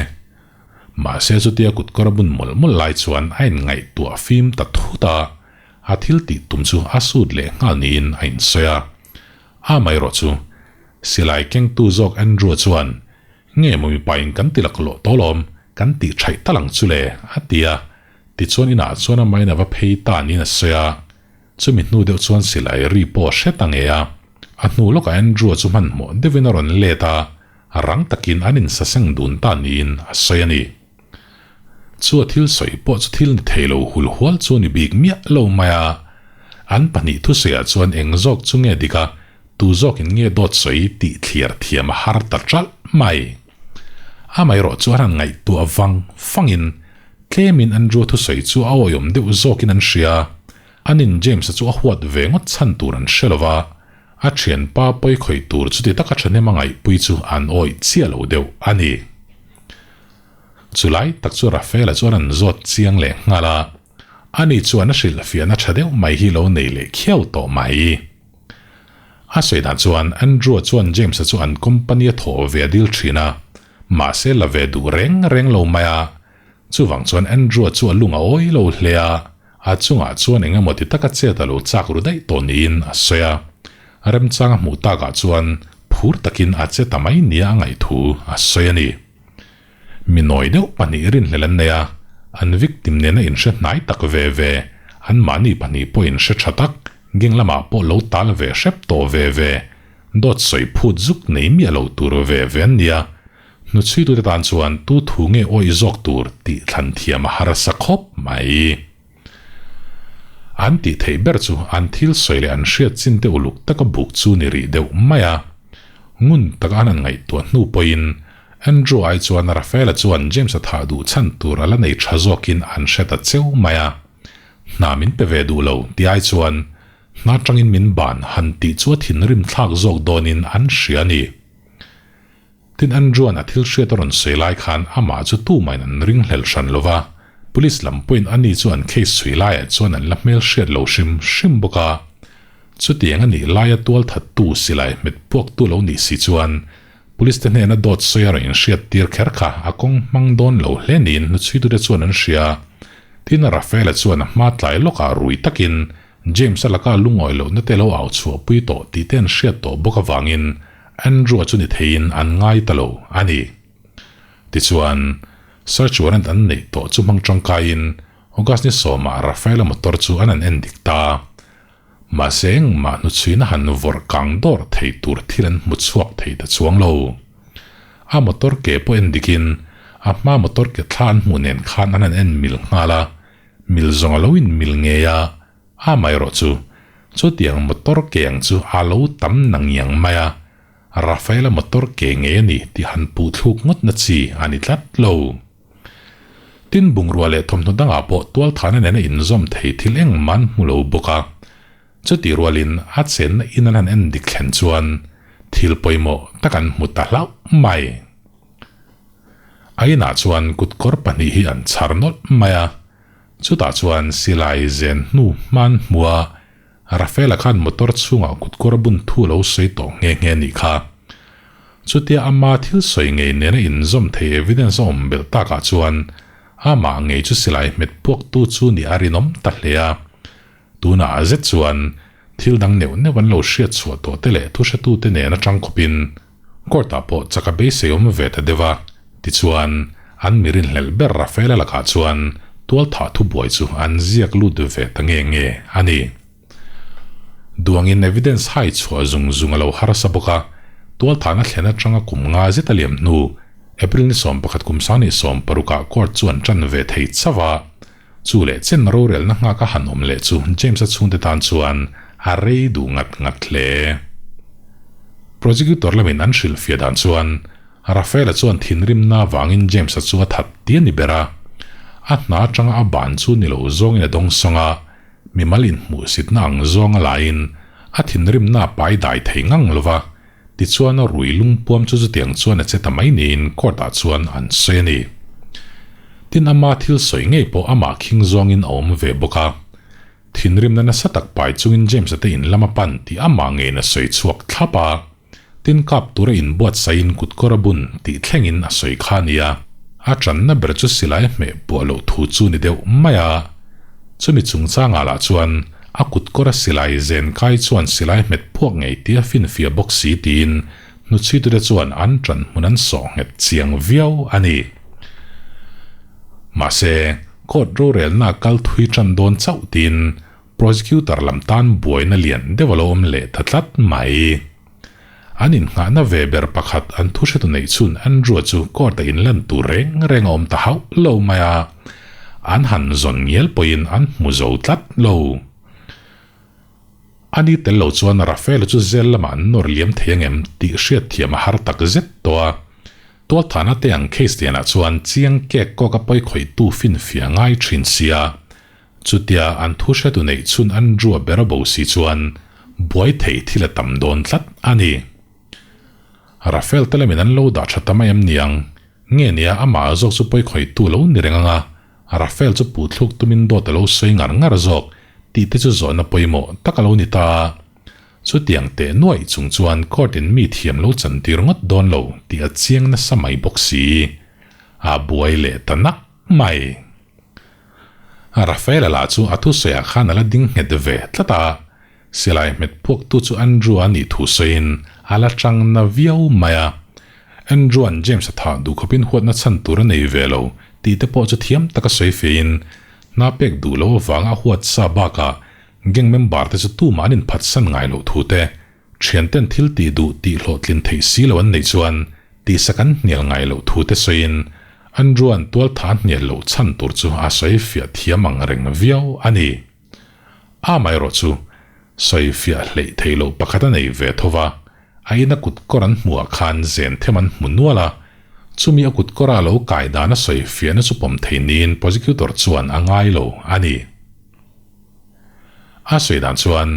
Mahse chutia kutkawr a bun mawlh mawlh lai chuan a inngaihtuah fim ta thut a, a thil tih tum chu a sut leh nghal niin a insawi a. Amaherawh chu, silai kengtu zawk Andrew-a chuan, Nge maw mipa in kan ti laklawh tawh lawm, kan tih thaih tal ang chu le, a ti a. Tichuan inah chuan amahin a va phei ta niin a sawi a. Chumi hnu deuh chuan silai ri pawh a hre ta ngei a. A hnu lawkah Andrew-a chu hmanhmawh deuhin a rawn let a, rang takin an insaseng dun ta niin a sawi a ni. Chu a thil sawi pawh chu thil ni thei lo hul hual chu a ni bik miah lo mai a. An pahnih thusawiah chuan eng zawk chu nge dik a, tu zawkin nge dawt sawi tih thliar thiam a har ta ṭalh mai. Amaherawh chu an han ngaihtuah vang vangin tlemin Andrew thusawi chu a awihawm deuh zawkin an hria. Anin James-a chu a huat ve ngawt chhan tur an hre lo va, a thianpa pawi khawih tur chuti taka thahnem a ngaihpui chu an awih chiah lo deuh a ni. Chulai tak chu Rafaela chuan an zawt chiang leh nghal a, ani chuan a hrilhfiahna tha deuh mai hi lo nei leh khiau tawh mai. A sawi dan chuan Andrew-a chuan James-a chu an company a thawh ve a dil thin a, mahse la ve duh reng reng lo mai a, chuvang chuan Andrew-a chu a lung a awi lo hle a, A chungah chuan eng emaw ti taka chet a lo chak ru daih tawh niin a sawi a. Remchang a hmuh takah chuan phur takin a che ta mai nia a ngaih thu a sawi a ni. Mi nawi deuh pahnih rinhlelh an nei a, an victim nena inhre hnai tak ve ve, anmahni pahnih pawh inhre tha tak, gang lamah pawh lo tal ve hrep tawh ve ve, dawt sawi phut zuk nei miah lo tur ve ve an nia. Hnuchhuitute tan chuan tu thu nge awih zawk tur tih thlan thiam a harsa khawp mai. An tih theih ber chu an thil sawi leh an hriat chin te uluk taka buk chu ni rih deuh mai a. Ngun taka an han ngaihtuah hnu pawhin Andrew ai chuan Rafaela chuan James-a thah duh chhan tur a la nei tha zawkin an hre ta cheu mai a. Hna min pe ve duh lo ti ai chuan hna tangin min ban han tih chu a thinrim thlak zawk dawnin an hria a ni. Tin Andrew-a'n a thil hriat a rawn sawi lai khan amah chu tumahin an ringhlel hran lo va, Police lam pawhin ani chu an case chhui laiah chuan an la hmel hriat lo hrim hrim bawk a. Chutiang a nih laia tualthattu silai hmet puaktu lo nih si chuan Police te hnena dawt sawi a rawn inhriat tir kher kha a kawng hmang dawn lo hle niin hnuchhuitute chuan an hria. Tin Rafaela chuan a hma tlai lawkah rui takin James-a laka lungawi lohna te lo au chhuahpui tawh tih te an hriat tawh bawk avangin Andrew-a chu ni theiin an ngai ta lo a ni. Tichuan, search warrant an neih tawh chu hmang tangkaiin August ni sawmah Rafaela motor chu an an en dik ta. Mahse engmah hnuchhuina han vawrh kang dawr thei tur thil an hmu chhuak thei ta chuang lo. A motor ke pawh en dikin a hma motor ke thla an hmuh nen khan an han en mil nghal a, mil zawng a lo in mil ngei a, amaherawh chu chutiang motor ke ang chu a lo tam na ngiang mai a, Rafaela motor ke ngei a ni tih han puh thluk ngawt na chi a ni tlat lo. Tin bungrua leh thawmhnaw dangah pawh tualthana nena inzawm thei thil engmah an hmu lo bawk a. Chutih rualin a chenna in an han en dik thlen chuan thil pawimawh tak an hmu ta hlauh mai. A inah chuan kutkawr pahnih hi an chhar nawlh mai a, chutah chuan silai zen hnu hman hmua Rafaela khan motor chhungah kutkawr bun thu lo sawi tawh nghe nghe a nih kha. Chutia ama thil sawi ngei nena inzawm thei evidence a awm belh takah chuan amah ngei chu silai hmet puaktu chu nih a rinawm ta hle a. Tunah zet chuan thil dang neuh neuh an lo hriat chhuah tawh te leh thuhretute nen atang khawpin court ah pawh chak a beisei awm ve ta deuh a. Tichuan an mi rinhlelh ber Rafaela lakah chuan tualthah thubuai chu an ziak lut ve ta nge nge a ni. Duangin evidence hai chhuah zung zung a lo harsa bawk a, tualthahna thlen atanga kum nga zet a liam hnu, April ni 11 kum 2016 ah court chu an tan ve thei chauh a, chu leh chen rorelna nghak a han awm leh chu James-a chhungte tan chuan a rei duh ngat ngat hle. Prosecutor lamin an hrilhfiah dan chuan Rafaela chuan thinrimna avangin James-a chu a that ti a ni ber a, a hna atanga a ban chu ni lo zawngin a dawng sawng a, Mimal inhmuhsitna ang zawng a laiin a thinrimna a pai dai thei ngang lo va, tichuan a rui lungpuam chu chutiang chuan a che ta mai niin court-ah chuan an sawi a ni. Tin ama thil sawi ngei pawh amah khing zawngin a awm ve bawk a. Thinrimna nasa tak pai chungin James-a te in lam a pan tih amah ngeiin a sawi chhuak thlap a. Tin kap tura inbuatsaihin kutkawr a bun tih thlengin a sawi kha a nia. A tanna ber chu silai hmeh puah loh thu chu ni deuh mai a. Chumi chungchangah lah chuan a kutkawra silai zen kai chuan silai hmet phuak ngei tia finfiah bawk si tiin hnuchhuitute chuan an tan hmun an sawh nghet chiang viau a ni. Mahse, court rorelna kal thui tan dawn chauh tiin Prosecutor lam tan buaina lian deuh a lo awm leh ta tlat mai. An innghahna ve ber pakhat an thu hretu neih chhun Andrew-a chu court-a inlan tur reng reng a awm ta hauh lo mai a, an han zawn ngial pawhin an hmu zo tlat lo. Ani tel lo chuan Rafael-a chu zel lamah an nawr liam thei angem tih hriatthiam a har tak zet tawh a. Tualthana te ang case lianah chuan chiang kek kawk a pawi khawihtu finfiah ngai thin sia. Chutia an thu hretu neih chhun Andrew-a ber a bo si chuan buai thei thil a tam dawn tlat a ni. Rafael te lamin an lo dah tha ta mai em niang? Nge nia amah zawk chu pawi khawihtu lo ni reng anga Rafael chu puhthluk tumin dawt a lo sawi ngar ngar zawk tih te chu zawhna pawimawh tak a lo ni ta. Chutiang teh nuaih chung chuan court in mi thiam lo chantir ngawt dawn lo tih a chiang nasa mai bawk si. A buai leh ta nak mai. Rafaela lah chu a thusawiah khan a la ding nghet ve tlat a, silai hmet phuaktu chu Andrew-a nih thu sawiin a la chang na viau mai a. Andrew-a'n James-a thah duh khawpin huatna chhan tur a nei ve lo tih te pawh chu thiam taka sawi feiin hna pek duh lo avanga a huat sa bakah gang member te chu tumah an inphatsan ngai loh thu te Thianten thil tih duh tih hlawhtlin theih si lo an neih chuan tihsak an hnial ngai loh thu te sawiin Andrew-a'n tualtha a hnial loh chhan tur chu a sawi fiah thiam ang reng viau a ni. Amaherawh chu sawi fiah hleih theih loh pakhat a nei ve tho va, a ina kut kawr an hmuhah khan zen them an hmu nual a. Chumi a kutkawra lo kai dan a sawi fiahna chu pawm thei niin prosecutor chuan a ngai lo a ni. A sawi dan chuan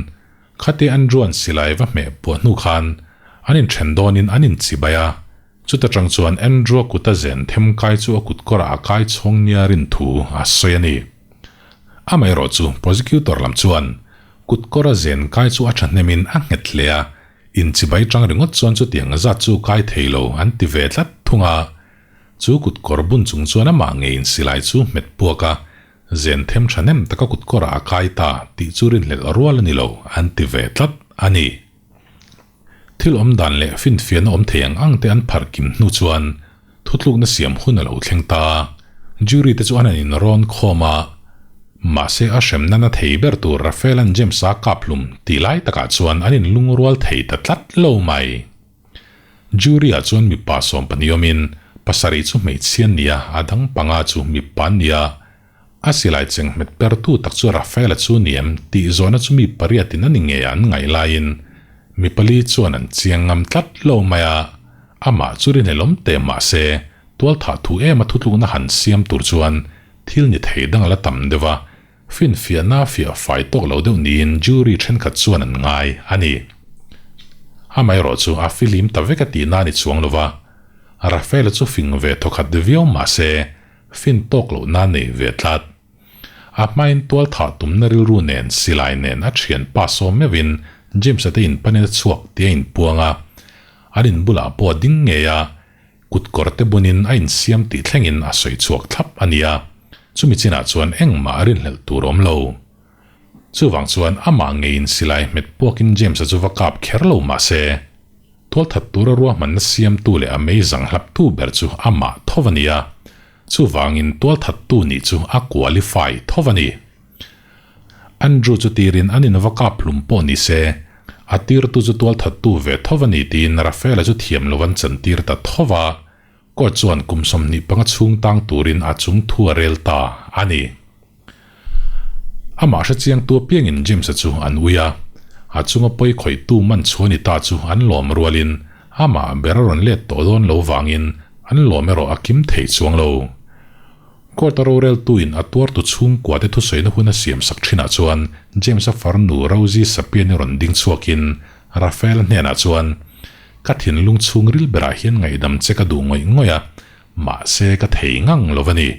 khati Andrew-a'n silai va hmeh puah hnu khan an inthen dawnin an inchibai a, chuta tang chuan Andrew-a kuta zen them kai chu a kutkawrah a kai chhawng nia rin thu a sawi a ni. Amaherawhchu prosecutor lam chuan kutkawra zen kai chu a thahnemin a nghet hle a, Inchibai tang ringawt chuan chutiang zat chu kai thei lo an ti ve tlat thung a. Chu kutkawr bun chung chuan amah ngeiin silai chu hmet puak a, zen them thahnem taka kutkawrah a kai ta tih chu rinhlelh rual a ni lo an ti ve tlat a ni. Thil awm dan leh finfiahna awm thei ang ang te an pharh kim hnu chuan Thutlukna siam hun a lo thleng ta. Jury te chu an han inrawn khawm a, mahse a hremna na thei ber tur Rafael-a'n James-a kap hlum tih lai takah chuan an inlungrual thei ta tlat lo mai. Jury-ah chuan mipa 12 awmin pasarih chu hmeichhia an ni a, a dang panga chu mipa an ni a. A silai cheng hmet pertu tak chu Rafael-a chu ni em tih zawhna chu mi pariatin a ni ngei an ngaih laiin mi pali chuan an chiang ngam tlat lo mai a, amah chu rinhlelawm teh mah se tualthah thu ema thutlukna han siam tur chuan thil ni thei dang a la tam deuh a, finfiahna fiah fai tawk lo deuh niin jury thenkhat chuan an ngai a ni. Amaherawh chu a filim ta vek a tihna a ni chuang lo va, Rafael-a chu fing ve thawkhat viau mah se Fin tawk loh na nei ve tlat. A hmain tual thah tumna rilru nen silai nen a thian pa sawm meuhin James-a te inpanin a chhuak tih a inpuang a. An in bulah pawh a ding ngei a, kutkawr te bunin a insiam tih thlengin a sawi chhuak thlap a nia. Chumi chinah chuan engmah a rinhlelh tur awm lo. Chuvang chuan amah ngeiin silai hmet puakin James-a chu va kap kher lo mah se, tualthat tura ruahmanna siamtu leh a mei zang hlaptu ber chu amah tho a ni a, chuvangin tualthattu nih chu a qualify tho a ni. Andrew chu tirin an in va kap hlum pawh ni se, a tirtu chu tualthattu ve tho a ni tiin Rafael-a chu thiam lo an chantir ta tho va, court chuan kum 25 chhung tang turin a chung thu a rel ta a ni. Amah hrechiangtu apiangin James-a chu an ui a, a chunga pawi khawihtu man chhuah ni ta chu an lawm rualin amah ber a rawn let tawh dawn lo vangin an lawm erawh a kim thei chuang lo. Court-a roreltuin a tuartu chhungkuate thusawina hun a siamsak thinah chuan James-a farnu Rosie Sapian-i rawn ding chhuakin Rafael-a hnenah chuan, Ka thinlung chhungril berah hian ngaihdam che ka duh ngawih ngawih a, mahse ka thei ngang lo a ni.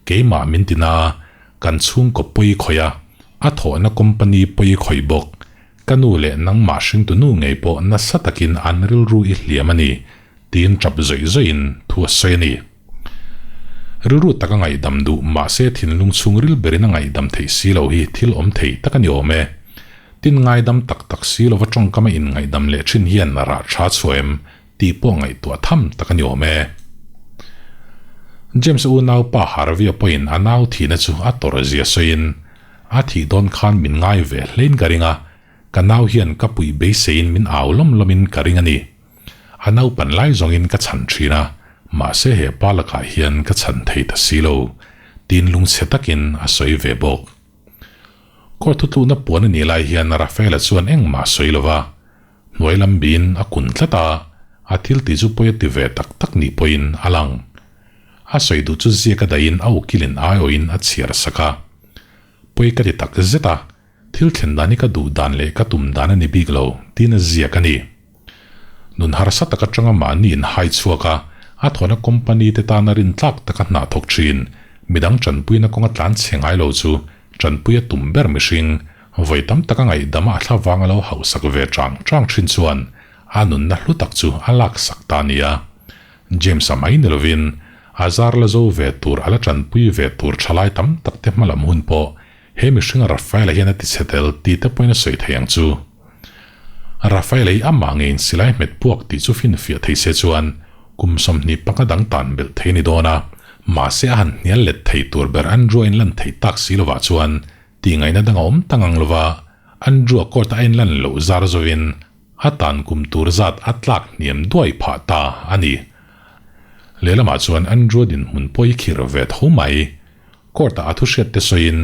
Keimah min ti na, kan chhungkaw pawi khawih a, a thawhna company pawi khawih bawk. Ka nu leh nangmah hringtu nu ngei pawh nasa takin an rilru i hliam a ni, tiin tap zawih zawihin thu a sawi a ni. Rilru taka ngaihdam duh mahse thinlung chhungril berin a ngaihdam theih si lo hi thil awm thei tak a ni awm e. Tin ngaidam tak tak si lova tawngkama inngaihdam leh thin hian rah tha chhuah em tih pawh ngaihtuah tham tak a ni awm e. James unau pa Harvey-a pawhin a nau thihna chu a tawrh zia sawiin, A thih dawn khan min ngai ve hlein ka ring a, ka nau hian ka puih beiseiin min au lawm lawmin ka ring a ni. A naupan lai zawngin ka chhan thin a, mahse he pa lakah hian ka chhan thei ta si lo, tiin lungchhe takin a sawi ve bawk. Court thutlukna puan a nih lai hian Rafael-a chuan engmah a sawi lo va, Hnuai lam biin a kun tlat a, a thil tih chu pawi a ti ve tak tak nih pawhin a lang. A sawi duh chu ziak a dahin a ukilin aiawhin a chhiar sak a. Pawi ka ti tak zet a, thil thlen dan hi ka duh dan leh ka tum dan a ni bik lo, tiin a ziak a ni. Nun harsa tak atanga mahni in hai chhuak a, a thawhna company te tana rintlak taka hna thawk thin, midang tanpuina kawnga tlan chhe ngai lo chu tanpui a tum ber mihring, Vawi tam taka ngaihdama a thla vang a lo hauhsak ve chang chang thin chuan a nunna hlu tak chu a laksak ta a ni a. James-a mai ni lovin a zar la zo ve tur a la tanpui ve tur thalai tam tak te hmalam hun pawh he mihringa Rafael-a hian a ti chhe tel tih te pawhin a sawi thei ang chu. Rafael-a hi amah ngeiin silai hmet puak tih chu finfiah thei se chuan kum 25 dang tan belh thei a ni dawn a, mahse a han hnial let thei tur ber Andrew-a inlan theih tak si lovah chuan Tih ngaihna dang a awm ta ngang lova, Andrew-a court a en lan loh zar zovin a tan kum tur zat a tlak hniam duai phah ta a ni. Lehlamah chuan Andrew-a dinhmun pawh i khir ve tho mai. Court-ah a thu hriat te sawiin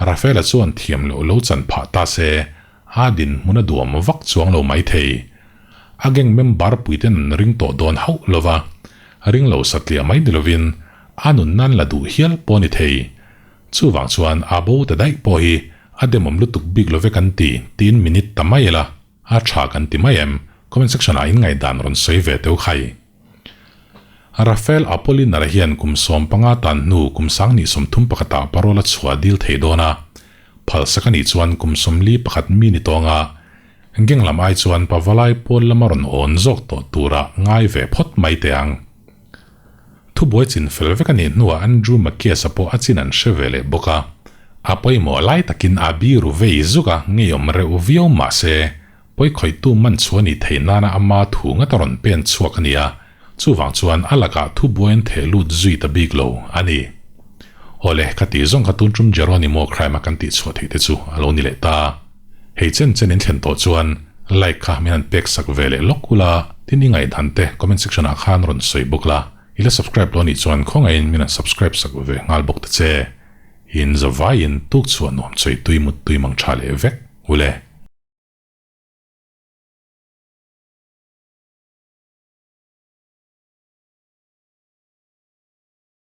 Rafael-a chuan thiam loh lo chan phah ta se, a dinhmun a duam vak chuang lo mai thei. A gang member puiten an ring tawh dawn hauh lova. Ring lo satliah mai ni lovin a nun nan la duh hial pawh a ni thei. Chuvang chuan a bo ta daih pawh hi a demawm lutuk bik lo ve kan ti tiin minute ta mai ila a tha kan ti mai em? Comment section ah in ngaihdan rawn sawi ve teu khai. Rafael Apolinar hian kum 15 tan hnu kum 2031 ah parole a chhuah dil thei dawn a, phalsak a nih chuan kum 41 mi ni tawng a, Geng lam ai chuan pavalai pawl lama rawn awn zawk tawh tura ngai ve phawt mai teh ang. Thubuai chin fel vek a nih hnuah Andrew Makias-a pawh a chin an hre ve leh bawk a, a pawimawh lai takin a biru vei zuk a ngeiawm reuh viau mah se, pawikhawihtu man chu a nih theih nana ama thu ngat a rawn pen chhuak a ni a, chuvang chuan a lakah thubuai an theh lut zui ta bik lo a ni. Awle, ka tih zawng kha tun tum Jeronimo crime a kan tih chhuah theih te chu a lo ni leh ta. Hei chen chen in thlen tawh chuan like kha min han pek sak ve leh lawk ula, tin i ngaihdan te comment section ah khan rawn sawi bawk la, i la subscribe lo anih chuan khawngaihin min han subscribe sak ve nghal bawk ta che. In zavaiin tuk chhuah nuam chawi tui mut tui mang tha leh vek ule.